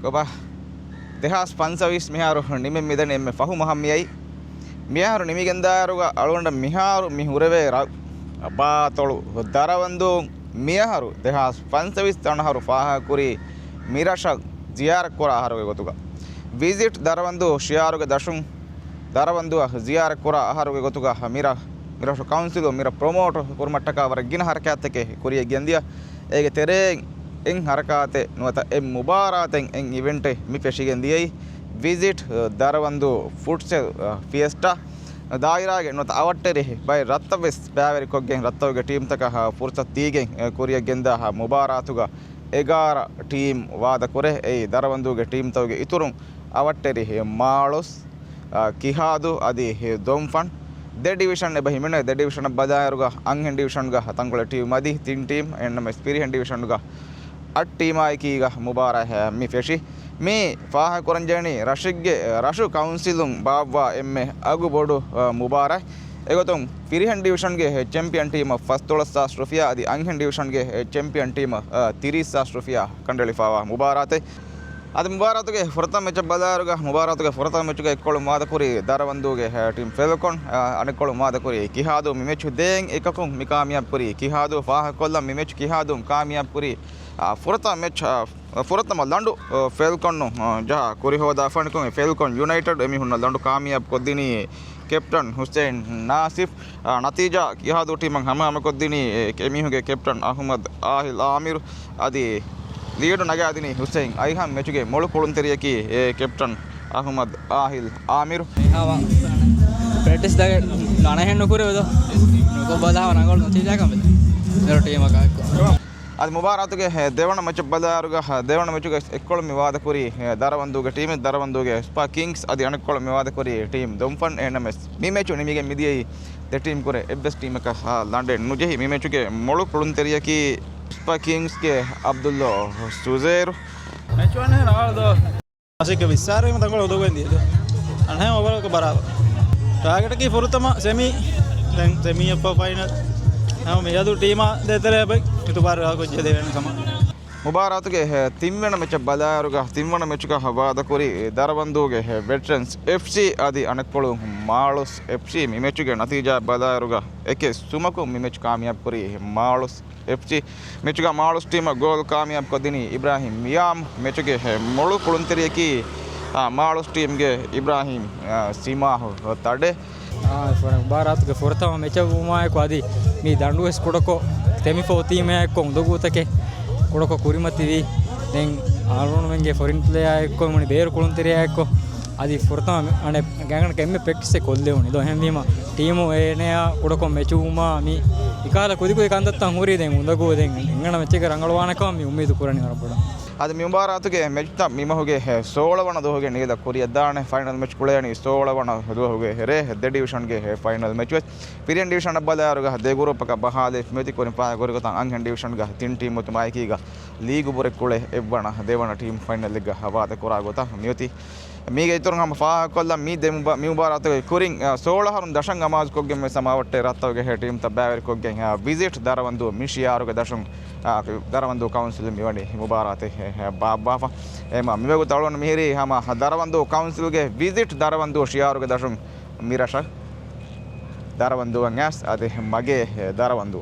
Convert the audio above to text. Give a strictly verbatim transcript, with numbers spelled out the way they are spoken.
ގޮބާ، ދެހާސް ފަންސަވީސް މިހާރު ނިމެން މިދަނީ އެންމެ ފަހު މަހަށް މިއައީ. މިހާރު ނިމިގެންދާއިރުގަ އަޅުގަނޑަށް މިހާރު މި ހުރެވޭ ރަށް ބާތޮޅު ދަރަވަންދޫ. މިއަހަރު ދެހާސް ފަންސަވީސް އަންހަރު ފާހަގަކުރީ މިރަށަށް ޒިޔާރަތްކުރާ އަހަރުގެ ގޮތުގަ. ވިޒިޓް ދަރަވަންދޫ ޝިއާރުގެ ދަށުން ދަރަވަންދުއަށް ޒިޔާރަތްކުރާ އަހަރުގެ ގޮތުގަ މިރަށް، މިރަށު ކައުންސިލުން މިރަށް ޕްރޮމޯޓް ކުރުމަށްޓަކާ ވަރަށް ގިނަ ހަރަކާތްތަކެއް ކުރިޔަށް ގެންދިޔަ. އޭގެ ތެރެއިން އެއް ހަރަކާތެއް ނުވަތަ އެއް މުބާރާތެއް، އެއް އިވެންޓެއް މި ފެށިގެން ދިޔައީ ވިޒިޓް ދަރަވަންދޫ ފުޓްސަލް ފިއެސްޓާ ދާއިރާގެ ނުވަތަ އަވަށްޓެރި ބައެއް ރަށްތައް ވެސް ބައިވެރިކޮށްގެން ރަށްތަކުގެ ޓީމްތަކަށް ފުރުސަތު ދީގެން ކުރިޔަށް ގެންދާ މުބާރާތުގަ އެގާރަ ޓީމް ވާދަކުރޭ. އެއީ ދަރަވަންދޫގެ ޓީމްތަކުގެ އިތުރުން އަވަށްޓެރި މާޅޮސް، އާ، ކިހާދޫ އަދި ދޮންފަން. ދެ ޑިވިޝަން އެބަ ހިމެނޭ. ދެ ޑިވިޝަނަށް ބަލާއިރުގަ އަންހެން ޑިވިޝަންގަ ތަންކޮޅެއް ޓީމް އަދި ތިން ޓީމް، އެންނަމެސް ފިރިހެން ޑިވިޝަންގަ އަށް ޓީމާއެކީގަ މުބާރާތް މި ފެށި. މި ފާހަގަކުރަންޖެހެނީ ރަށެއްގެ، ރަށު ކައުންސިލުން ބާއްވާ އެންމެ އަގު ބޮޑު، އަ، މުބާރާތް. އެގޮތުން ފިރިހެން ޑިވިޝަންގެ ޗެމްޕިއަން ޓީމަށް ފަސްދޮޅަސް ސާސް ރުފިޔާ އަދި އަންހެން ޑިވިޝަންގެ ޗެމްޕިއަން ޓީމަށް، އަ، ތިރީސް ސާސް ރުފިޔާ ކަނޑައެޅިފައިވާ މުބާރާތެއް. އަދި މުބާރާތުގެ ފުރަތަމަ މެޗަށް ބަލާއިރުގަ، މުބާރާތުގެ ފުރަތަމަ މެޗުގަ އެއްކޮޅުން ވާދަކުރީ ދަރަވަންދޫގެ ޓީމް ފެލްކޮން، އަ، އަނެއްކޮޅުން ވާދަކުރީ ކިހާދޫ. މި މެޗު ދޭން އެކަކުން މި ކާމިޔާބު ކުރީ ކިހާދޫ. ފާހަގަކޮށްލަން މި މެޗު ކިހާދޫ ކާމިޔާބު ކުރީ، އަ، ފުރަތަމަ މެޗް، އަ، ފުރަތަމަ ލަނޑު، އަ، ފެލްކޮން، އަ، ޖަހާ ކުރިހޯދާފާނެކޮށް، އެ ފެލްކޮން ޔުނައިޓެޑް އެމީހުންނަށް ލަނޑު ކާމިޔާބު ކޮށްދިނީ ކެޕްޓަން ހުސެއިން ނާސިފް. އާ، ނަތީޖާ ކިހާދޫ ޓީމަށް ހަމަހަމަކޮށްދިނީ، އެ، އެމީހުންގެ ކެޕްޓަން އަހުމަދު އާހިލް އާމިރު އަދި ލީޑު ނަގާދިނީ ހުސެއިން އައިހާން. މެޗުގެ މޮޅު ކުޅުންތެރިޔަކީ، އެ، ކެޕްޓަން އަހުމަދު އާހިލް އާމިރު. ހަމަ ޕްރެކްޓިސް ދަގެ ނަނަހެން ނުކުރެވެދޯ. ނުކޮށް ބަލާ ރަނގަޅު ނަތީޖާކަން ވެދެ. އެރު ޓީމަކާ އެއްކޮށް. އަދި މުބާރާތުގެ ދެވަނަ މެޗަށް ބަލާއިރުގަ، ދެވަނަ މެޗުގަ އެއްކޮޅުން މި ވާދަކުރީ ދަރަވަންދޫގެ ޓީމެއް، ދަރަވަންދޫގެ ސްޕާ ކިންގްސް އަދި އަނެއްކޮޅުން މި ވާދަކުރީ ޓީމް ދޮންފަން. އެހެންނަމަވެސް މި މެޗު ނިމިގެން މިދިޔައީ ދެ ޓީމް ކުރެ އެއްވެސް ޓީމަކަށް ލަނޑެއް ނުޖެހި. މި މެޗުގެ މޮޅު ކުޅުންތެރިޔަކީ ސްޕާ ކިންގްސްގެ އަބްދުﷲ ސުޒޭރު. މެޗު އަނެއް ރާހުލް ދޯ. މަސީކަ ވިއްސާރުވީމަ ތަންކޮޅެއް ހުދުގައި ދިޔަ. އަނެއް އޯވަރު ބަރާބަރު. ޓާގެޓަކީ ފުރަތަމަ ސެމީ، ދެން ސެމީއަށްފަހު ފައިނަލް. ހަމަ މިއަދު ޓީމާ ދޭތެރޭ ބައި އިތުބާރު ރާކޮށް ޖެހޭ ދެވޭނެ ކަމަށް. މުބާރާތުގެ ތިންވަނަ މެޗަށް ބަލާއިރުގަ، ތިންވަނަ މެޗުގަ ވާދަކުރީ ދަރަވަންދޫގެ ވެޓްރަންސް އެފްސީ އަދި އަނެއްކޮޅު މާޅޮސް އެފްސީ. މި މެޗުގެ ނަތީޖާ ބަލާއިރުގަ އެކެއް ސުމަކުން މި މެޗު ކާމިޔާބު ކުރީ މާޅޮސް އެފްސީ. މެޗުގަ މާޅޮސް ޓީމަށް ގޯލް ކާމިޔާބު ކޮށްދިނީ އިބްރާހިމް މިޔާމް. މެޗުގެ މޮޅު ކުޅުންތެރިޔަކީ، އާ، މާޅޮސް ޓީމްގެ އިބްރާހިމް، އާ، ސިމާހު ތަޑެ. އާ، ފުރަ-، މުބާރާތުގެ ފުރަތަމަ މެޗަށް ވުމާއެކު އަދި މި ދަނޑުވެސް ކުޑަކޮށް، ތެމިފަހު ތީމާއެކު އުނދަގޫތަކެއް ކުޑަކޮށް ކުރިމަތިވީ. ދެން އަޅުގަނޑުމެންގެ ފޮރިން ޕްލޭޔާއެއްކޮށް މުނި ބޭރު ކުޅުންތެރިޔާއެއްކޮށް އަދި ފުރަތަމަ މެ-، އަނެއް ގާތްގަނޑަކަށް އެންމެ ޕްރެކްޓިސެއް ކޮށްލެވުނީ. ދޯ އެހެންވީމަ ޓީމު އޭނަޔާ ކުޑަކޮށް މެޗުވުމާ މި އެކަހަލަ ކުދިކުދި ކަންތައްތައް ހުރީ ދެން އުނދަގޫ ދެން އެނގަން މެޗެއްގަ ރަނގަޅުވާނެކަމަށް މި އުއްމީދު ކުރަނީ ވަރަށް ބޮޑަށް. އަދި މި މުބާރާތުގެ މެޗްތައް މި މަހުގެ ސޯޅަ ވަނަ ދުވަހުގެ ނިކަލަ ކުރިއަށްދާނެ. ފައިނަލް މެޗް ކުޅޭނީ ސޯޅަ ވަނަ ދުވަހުގެ ރޭ. ދެ ޑިވިޝަންގެ ފައިނަލް މެޗު ވެސް. ފިރިހެން ޑިވިޝަނަށް ބަލާއިރުގަ ދެ ގުރޫޕަކަށް ބަހާލެވި މިއޮތީ ކުރިން ފާހަގަކުރި ގޮތަށް އަންހެން ޑިވިޝަންގަ ތިން ޓީމު އޮތުމާއެކީގަ ލީގު ބުރެއް ކުޅޭ އެއްވަނަ ދެވަނަ ޓީމް ފައިނަލްއެއްގަ ހަވާދަ ކުރާ ގޮތަށް މިއޮތީ. މީގެ އިތުރުން ހަމަ ފާހަގަކޮށްލަން މި ދެ މުބާ-، މި މުބާރާތުގެ ކުރިން، އަ، ސޯޅަ އަހަރުން ދަށަށް އަމާޒުކޮށްގެން ވެސް ހަމަ އަވަށްޓެރި ރަށްތަކުގެ ޓީމްތައް ބައިވެރިކޮށްގެން، އަ، ވިޒިޓް ދަރަވަންދޫ މި ޝިއާރުގެ ދަށުން، އަ، ދަރަވަންދޫ ކައުންސިލުން މިވަނީ މުބާރާތެއް، އެ، އެ، ބާއްވާފަ. އެމަ މިވަގުތު އަޅުގަނޑު މިހިރީ ހަމަ ދަރަވަންދޫ ކައުންސިލްގެ ވިޒިޓް ދަރަވަންދޫ ޝިއާރުގެ ދަށުން މިރަށަށް ދަރަވަންދޫއަށް އައިސް އަދި މަގޭ ދަރަވަންދޫ.